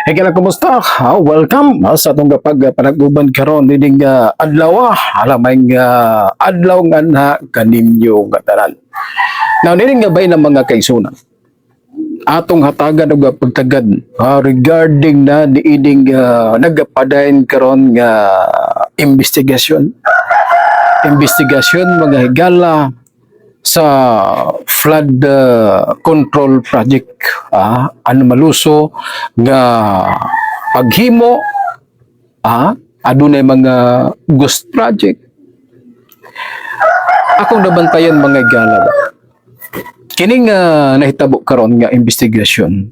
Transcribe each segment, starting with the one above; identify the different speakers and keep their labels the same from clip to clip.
Speaker 1: Hey, kala, kumusta? Welcome sa atong pagpanag-uban karon nining adlaw. Alamay nga adlaw nga na kaninyo nga tanan. Now, nining gabay ng mga kaigsuonan, atong hatagan og pagtagad regarding na niining nagapadayon karon nga investigasyon. Investigasyon, mga higala, sa flood control project, ano maluso nga paghimo, adunay mga ghost project. Akong nabantayan, mga higala ba, kining nahitabo karon nga investigasyon,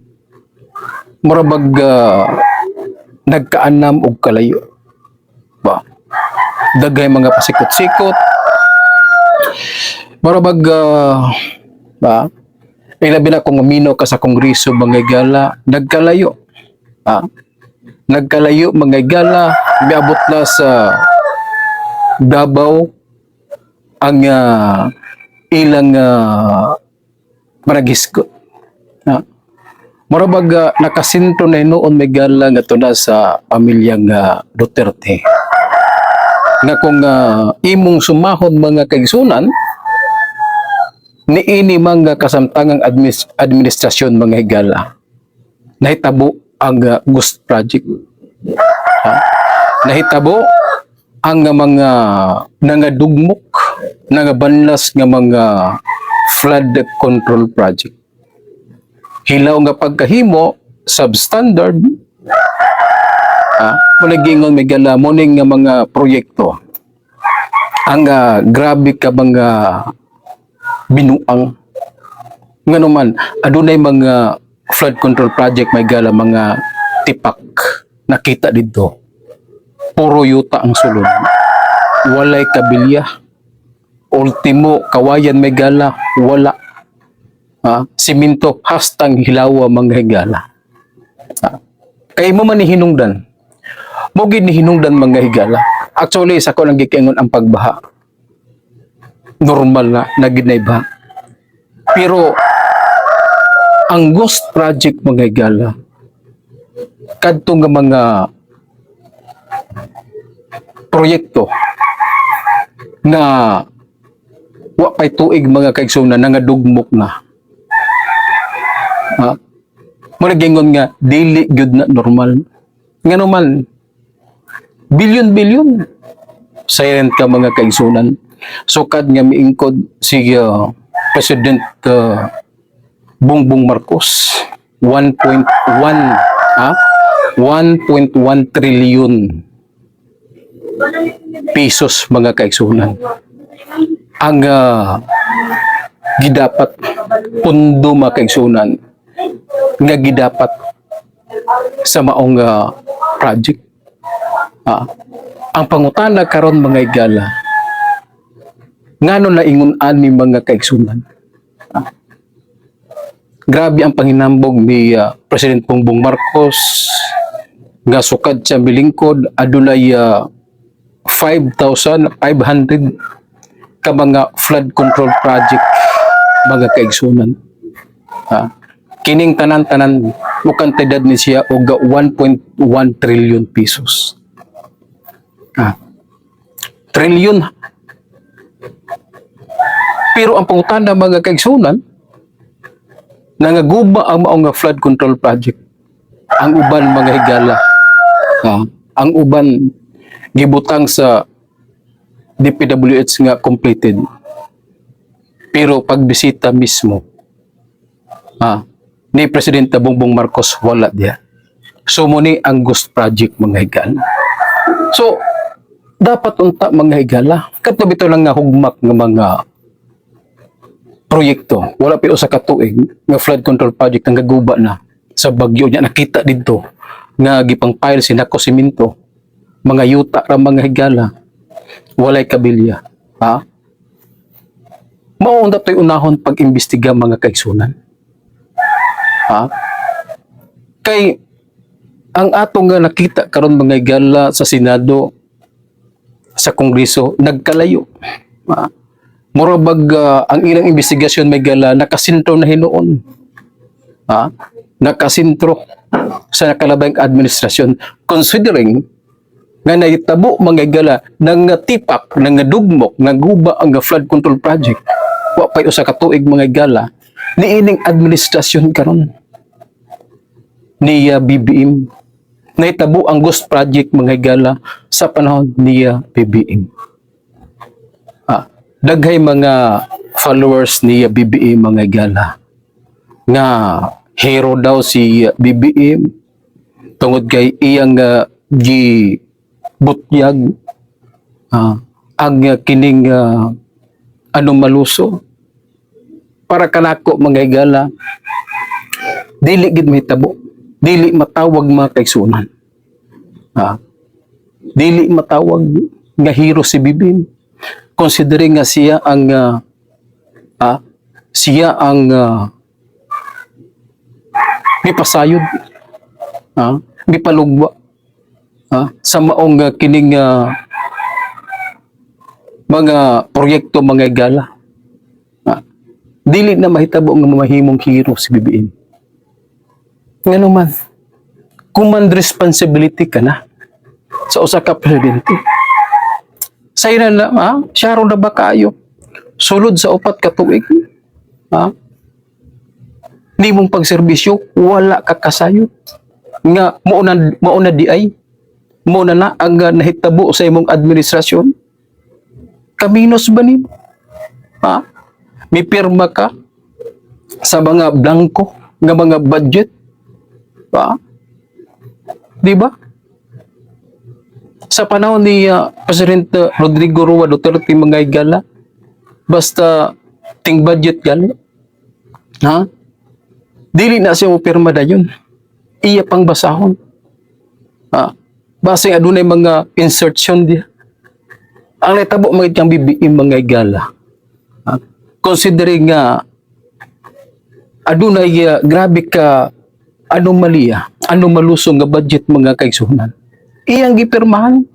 Speaker 1: murabag nagkaanam og kalayo ba, daghay mga pasikot-sikot, murabag ba, ilabi na kung mamino ka sa kongreso, mga higala, nagkalayo, nagkalayo, mga higala. Miabot na sa Davao ang ilang managisgot. Murabag nakasentro na hinuon, may gala, nga na sa pamilyang Duterte. Nga kung imong sumahon, mga kaigsuonan, niini mga kasamtangang administrasyon, mga higala, nahitabo ang ghost project. Ha? Nahitabo ang mga nangadugmok, nangabanlas nga mga flood control project. Hilaw nga pagkahimo, substandard. Mao gingon, may gala, muning nga mga proyekto. Ang grabe ka mga binuang. Nga naman, adunay mga flood control project, may gala, mga tipak nakita dito. Puro yuta ang sulod. Walay kabilya. Ultimo, kawayan, may gala, wala. Ha? Siminto, hastang hilawa, mga higala. Ha? Kay mo man ni hinungdan. Mo gid ni hinungdan, mga higala. Actually, sa ko lang gikingon ang pagbaha. Normal na, na gid na baha. Pero, ang ghost project, mga higala, kadto nga mga proyekto nga wa pay tuig, mga kaigsuonan, nangadugmok na. Ha? Mo gingon nga dili gyud na normal. Nga normal billion billion silent ka, mga kaigsuonan. Sukad nga miingkod si President Bongbong Marcos, 1.1, ha, 1.1 trillion pesos, mga kaigsuonan, ang gidapat pundo, mga kaigsuonan, nga gidapat sa maong project. Ang pangutana karon, mga higala, ngano na ingon ani, mga kaigsuonan? Grabe ang panginambog ni President Bongbong Marcos nga sukad siya milingkod, adunay 5,500 ka mga flood control project, mga kaigsuonan. Ha? Kining tanan-tanan mo kantidad ni siya og 1.1 trillion pesos. Ha? Trillion. Pero ang pangutana, mga kaigsuonan, nangaguba ang maong nga flood control project. Ang uban, mga higala, ang uban gibutang sa DPWH nga completed. Pero pagbisita mismo ni Presidente Bongbong Marcos, wala diya. So mo ni ang ghost project, mga higala. So dapat unta, mga higala, kadto bitaw lang nga hugmak nga mga proyekto, wala pa usa ka tuig nga flood control project ang gaguba na sa bagyo niya. Nakita didto nga gipang-pile sinako simento, mga yuta ra, mga higala, walay kabilya, ha. Mao unta to'y unahon pag-imbestiga, mga kaigsuonan, ha, kay ang atong nga nakita karon, mga higala, sa Senado, sa Kongreso, nagkalayo, ha? Mura bag ang ilang investigasyon, may gala, nakasentro na hinuon, ha. Nakasentro sa nakalabayng administrasyon, considering nga nahitabo, mga higala, nang tipak, nang dugmok, nga guba ang flood control project wa pay 1 ka tuig, mga higala, niining administrasyon karon ni BBM. Nahitabo ang ghost project, mga higala, sa panahon ni BBM. Daghay mga followers ni BBM, mga higala, nga hero daw si BBM tungod kay iyang gi butyag ang kining anomaluso. Para kanako, mga higala, dili gid mahitabo, dili matawag, mga kaigsunan, dili matawag nga hero si BBM considering nga siya ang mipasayod, mipalugwa sa maong kining mga proyekto, mga higala. Dili na mahitabo nga mahimong hero si BBM. Ngano man, command responsibility ka na sa usa ka presidente. Say na na, ha? Syaro na ba kayo? Sulod sa 4 ka tuig. Ha? Nimong pagserbisyo, wala ka kasayod nga mauna di ay mauna na ang nahitabo sa imong administrasyon. Kaminos ba nimo, ha? May pirma ka sa mga blanco nga mga budget, ha? Di ba sa panahon ni President Rodrigo Roa Duterte, mga higala, basta ting budget gali, ha, dili na siya mo pirma dayon, iya pang basahon, ha, base adunay mga insertion diya. Ang nahitabo mga kang BBM, mga higala, ha, considering nga adunay grabe ka anomalya, anomalusong nga budget, mga kaigsunan, iyang gipirmahan,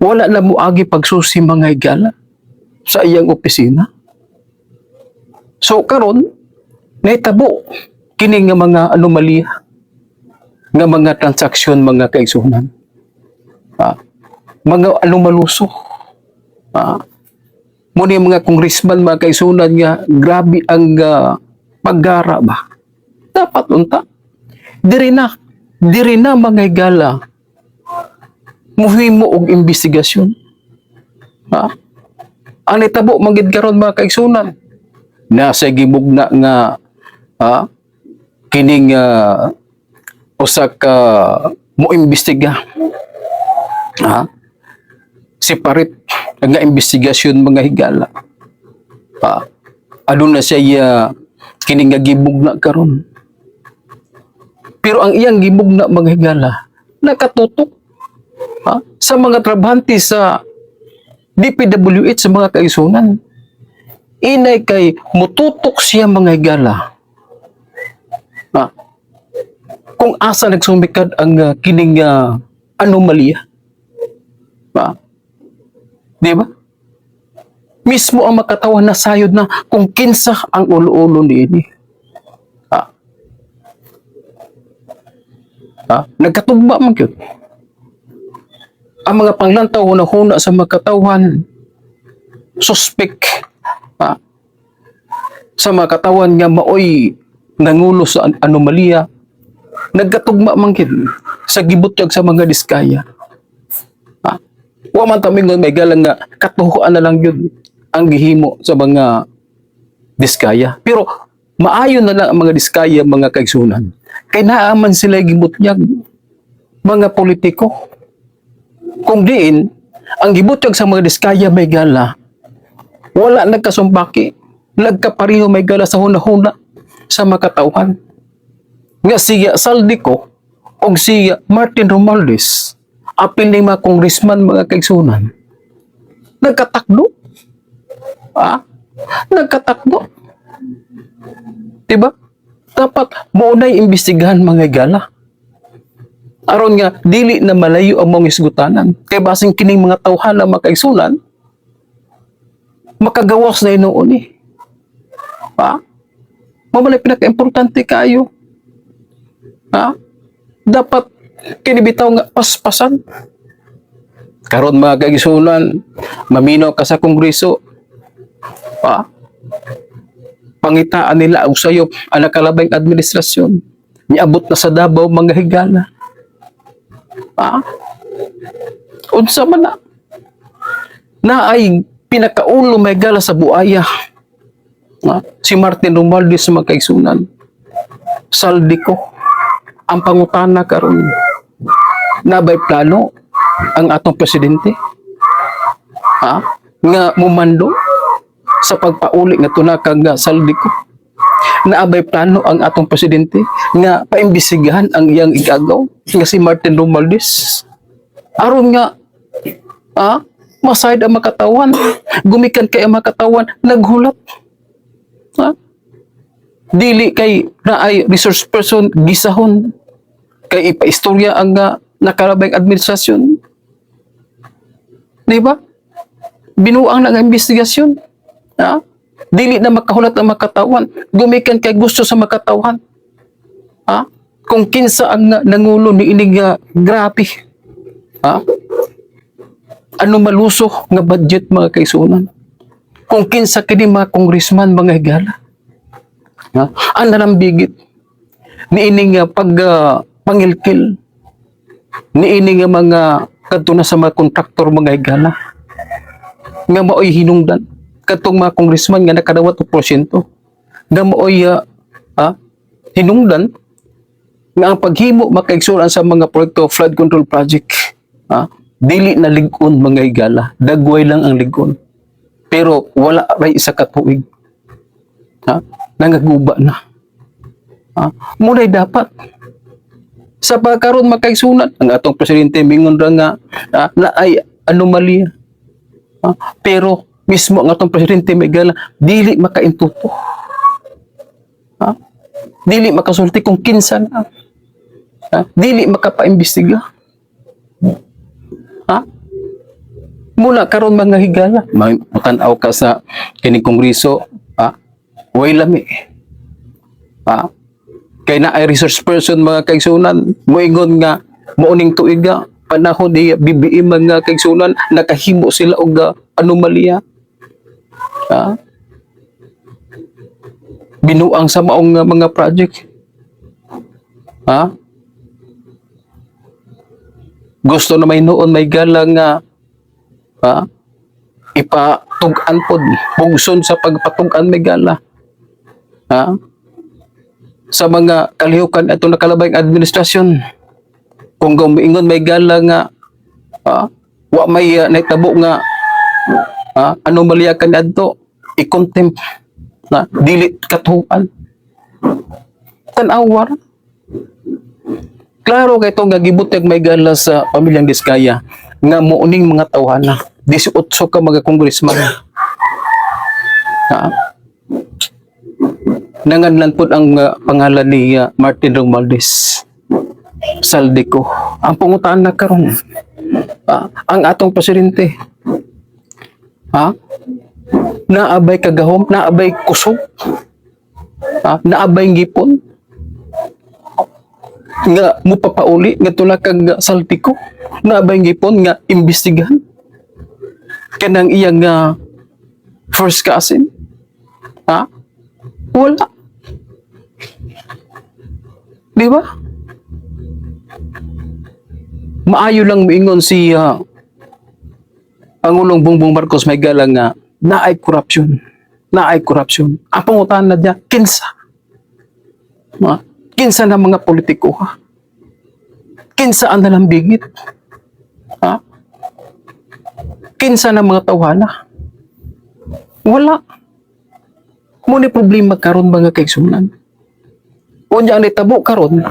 Speaker 1: wala na moagi pagsusi, mga higala, sa iyang opisina. So karon nahitabo kini nga mga anomalya nga mga transaksyon, mga kaigsunan, ha, mga anomaluso, ha. Muna yung mga congressman, mga kaigsunan, nga grabe ang paggara ba. Dapat unta diri na, mga higala, muhimo og investigasyon, ha. Ang nitabo man gid karon, mga kaigsunan, nasa gibugna nga, ha, kining usa ka mo imbestiga, ha, separate nga investigasyon, mga higala, ha. Aduna siya kining nga gibugna karon, pero ang iyang gibugna, mga higala, nakatutok, ha, sa mga trabahante sa DPWH. Sa mga kaigsunan, inay kay mututok siya, mga higala, ha, kung asa nagsumikad ang kining anomalya, ha? Di ba mismo ang makatawhan na sayod na kung kinsa ang ulo-ulo niini, ha? Ha? Nagkatugba man gyud ang mga panglantaw, huna-huna sa makatawhan, suspect, ha, sa mga katawan nga maoy nangulo sa anomalya. Nagkatugma man gid sa gibutyag sa mga Diskaya, ha. Wa man ta mingon, may galang, nga katuhuan na lang yun ang gihimo sa mga Diskaya, pero maayo na lang ang mga Diskaya, mga kaigsunan, kay naa man sila gibutyag mga politiko. Kung diin ang gibutyag sa mga Diskaya, may gala, wala nagkasumpaki, nagkapareho, may gala, sa huna-huna sa makatawhan nga siya Zaldy Co og siya Martin Romualdez, apil ni mga congressman, mga kaigsunan, nagkatakdo, ah, nagkatakdo. Diba dapat maunay imbestigahan, mga higala, aron nga dili na malayo ang mga isgutanan, kay basing kining mga tawhana, mga kaigsunan, makagawas na hinuon eh. Ha? Mao malay pinaka-importante kayo. Ha? Dapat kini bitaw nga paspasan. Karon, mga kaigsuonan, maminaw ka sa kongreso. Ha? Pangitaan nila og sayop ang nakalabay administrasyon. Niabot na sa Davao, mga higala. Ha? Unsa man na? Na ay pinakaulo, may gala, sa buaya. Ha? Si Martin Romualdez, mga kaigsuonan. Zaldy Co. Ang pangutana karon, naa bay plano ang atong presidente, ha? Nga mumando sa pagpauli nga tunaka nga Zaldy Co? Naa bay plano ang atong presidente nga paimbestigahan ang iyang igagaw nga si Martin Romualdez? Aron nga masayod ang makatawan, gumikan kay ang makatawan naghulat. Ha? Dili kay naay resource person, gisahon kay ipaistorya ang nakalabay administrasyon. Di ba? Binuang na nga investigasyon. Ha? Dili na makahulat ang makatawan. Gumikan kay gusto sa makatawan. Ha? Kung kinsa ang nangulo ni inig grabe. Ha? Ano maluso nga budget, mga kaigsuonan? Kung kinsa kini mga congressman, mga higala. Ha? Ang nalambigit ni ining pag pangilkil ni ini nga mga kadto na sa mga kontraktor, mga higala, nga maoy hinungdan kadtong mga congressman nga nakadawat og porsyento nga maoy hinungdan nga ang paghimo, makaigsuonan, sa mga proyekto flood control project, dili na lig-on, mga higala, dagway lang ang lig-on, pero wala ray isa ka tuig, ha, nangaguba na, ha. Muna'y dapat sa pagkaron, makaigsuonan, ang atong presidente mingon ra nga na ay anomalya. Ha? Pero mismo ang atong presidente, may gala, dili makaintuto. Ha? Dili makasulti kung kinsa na. Ha? Dili makapaimbestiga. Ha? Muna karon, mga higala, matan-aw ka sa kining kongreso, ha? Way lami. Ha? Kay na ay resource person, mga kaigsuonan, moingon nga mauning tuiga panahon ni BBM, mga kaigsuonan, nakahimo sila og anomalya. Ha? Binuang sa maong mga project. Ha? Gusto na may noon may gala nga, ha? Ipatug-an pod, pugson sa pagpatug-an, may gala. Ha? Sa mga kalihukan atong nakalabay administrasyon. Kung gumiingon, may gala, nga wa may nahitabo nga anomalya kaniadto, i-contempt na dili katuan. Tan-awar. Klaro kay itong nga gibutyag, may gala, sa pamilyang Diskaya nga muuning mga tawhana, 18 ka mga congressman. Ha? Nanganlan po ang pangalan ni Martin Romualdez. Zaldy Co. Ang pangutan na karon, ang atong presidente. Ha? Naa bay kagahom, naa bay kusog? Ha? Naa bay ngipon nga mupapauli nga tula kag Zaldy Co? Naa bay ngipon nga imbestigahan kanang iyang first cousin? Ha? Wala. Di ba? Maayo lang moingon si Pangulong Bongbong Marcos, may galang, nga naay corruption. Naay corruption. Ang pangutan na niya, kinsa? Ma? Kinsa na mga politiko, ha? Kinsa ang nalambigit? Ha? Kinsa na mga tawhana? Wala. Muna problema karon, mga kaigsuonan. Unya ang nitabo karon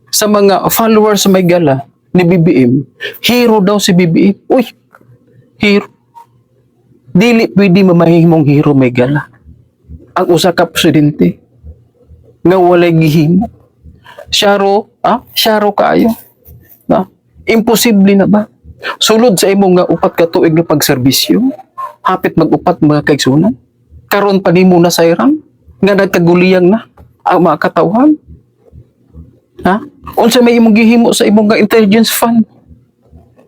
Speaker 1: sa mga followers sa may gala ni BBM, hero daw si BBM. Uy, hero. Dili pwede mamahimong hero, may gala, ang usa ka presidente nga walay gihimo. Syaro, ah, syaro kaayo. Na? Imposible na ba? Sulod sa imong nga 4 ka tuig nga pagserbisyo, hapit mag-upat, mga kaigsuonan. Karon pa nimo na sayran nga nagkaguliyang na ang mga katawhan. Ha? Unsa may imong gihimo sa imong nga intelligence fund?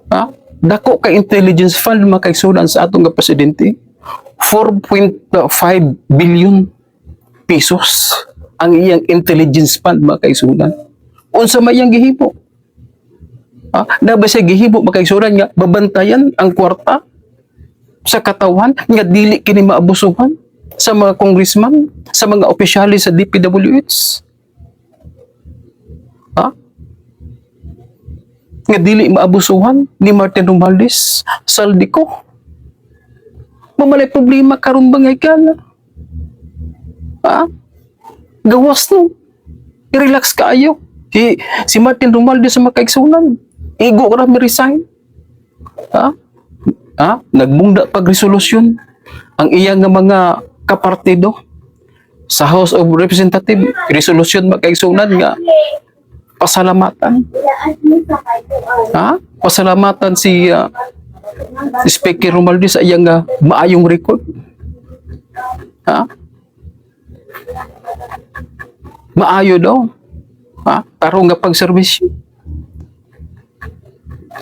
Speaker 1: Ha? Dako kay intelligence fund, mga kaigsuonan, sa atong nga presidente. 4.5 billion pesos ang iyang intelligence fund, mga kaigsuonan. Unsa may iyang gihimo? Ha? Naa ba siya gihimo, mga kaigsuonan, nga babantayan ang kwarta sa katawhan nga dili kini maabusuhan sa mga congressman, sa mga opisyalis sa DPWH? Ha? Nga dili maabusuhan ni Martin Romualdez, Zaldy Co. Mao man nay problema karon, mga higala. Ha? Gawas no. I-relax kaayo. Si Martin Romualdez sa mga kaigsuonan, igo ra mi resign. Ha? Ha? Nagmungda pag resolusyon ang iyang nga mga kapartido sa House of Representative, resolusyon, mga kaigsuonan, nga pasalamatan. Ha? Pasalamatan si Speaker Romualdez sa iyang maayong record. Ha? Maayo daw. Ha? Tarong nga pagserbisyo.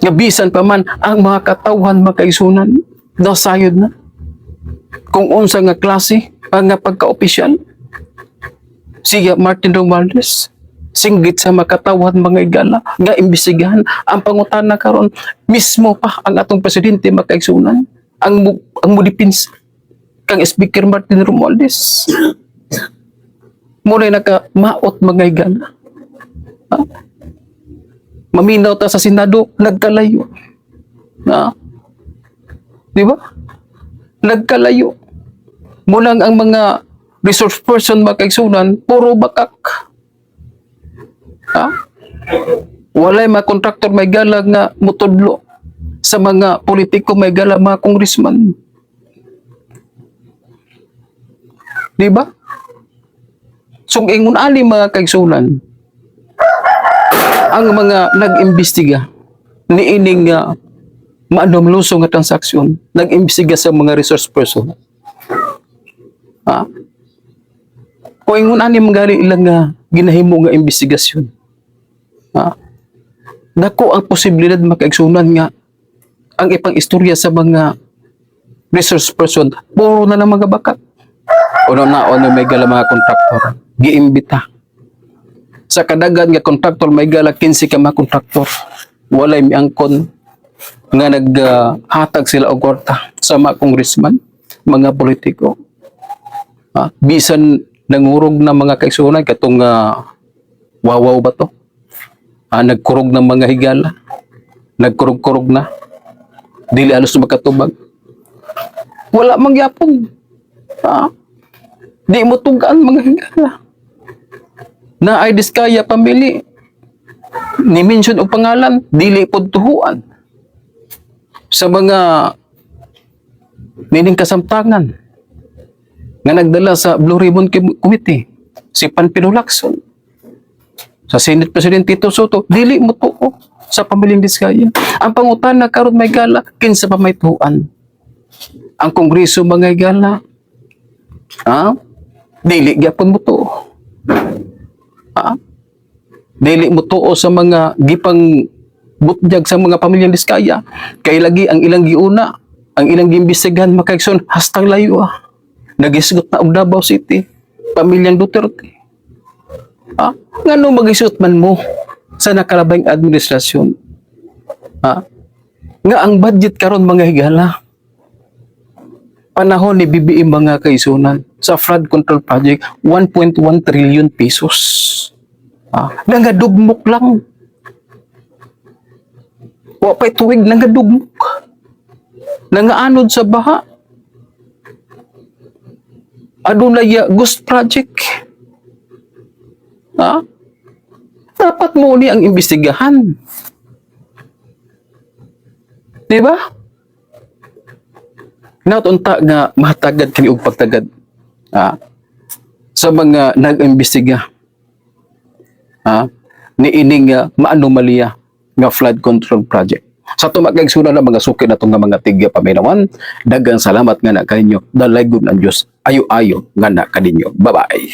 Speaker 1: Nga bisan pa man ang mga katawhan, mga kaigsuonan, nasayod na kung unsa nga klase ang nga pagka-opisyal siya Martin Romualdez singgit sa makatawhan, mga igala, nga imbestigahan. Ang pangutana karon, mismo pa ang atong presidente, mga kaigsuonan, ang mudipinsa kang Speaker Martin Romualdez. Mao naka maot, mga higala. Ha? Maminaw ta sa Senado, nagkalayo. Na? Di ba? Nagkalayo. Mao nang ang mga resource person, mga kaigsuonan, puro bakak. Ha? Walay mga kontraktor may gala nga mutudlo sa mga politiko may gala, mga congressman. Di ba? So ingon ani, mga kaigsuonan, ang mga nag-imbestiga niining maanomaloso nga transaksyon, nag-imbestiga sa mga resource person. Ha? Kung ingon ani manggali ilang nga ginahimo nga investigasyon. Ha? Dako ang posibilidad, mga kaigsuonan, nga ang ipang istorya sa mga resource person puro na lang mga bakat. Uno na ono may gala mga kontraktor giimbita. Sa kadagan nga kontraktor may gala, 15 ka mga kontraktor, walay miangkon nga naghatag sila og kwarta sa mga congressman, mga politiko. Ha? Bisan nangurog na, mga kaigsuonan, katong Wawao ba to? Ah, nagkurog ng mga higala. Nagkurog-kurog na. Dili alos makatubag. Wala mangyapon. Ha? Di mo tugaan, mga higala. Naay Diskaya family. Ni mention og pangalan, dili pod tuhuan. Sa mga nining kasamtangan nga nagdala sa Blue Ribbon Committee, si Panfilo Lacson, sa Senate President Tito Sotto, dili mo tuo sa pamilyang Diskaya. Ang pangutana karon may gala, kinsa pa may tuan? Ang Kongreso, mga higala, ha? Dili gyapon mo tuo. Ha? Dili mo tuo sa mga gipang butyag sa mga pamilyang Diskaya. Kay lagi ang ilang giuna, ang ilang giimbestigahan, mga kaigsoon, hastang layo ah. Nagisgot na og Davao City, pamilyang Duterte. Ha? Ngano magisot man mo sa nakalabay administrasyon? Ha? Nga ang budget karon, mga higala, panahon ni BBM, mga kaigsuonan, sa flood control project, 1.1 trillion pesos. Ha? Nangadugmok lang. Wa pa'y tuig, nangadugmok. Nangaanod sa baha. Adunay ghost project. Ha? Dapat mao ni ang imbestigahan. Di ba? Hinaot unta nga mahatagad kini og pagtagad. Ha? Sa mga nag-imbestiga. Ha? Ni ining maanomalya nga flood control project. Sa tumagag suna na mga suki na nga mga tigya paminawan, daghang salamat nga na kaninyo. Dalaygon ang Diyos. Ayo-ayo nga na kaninyo. Bye-bye.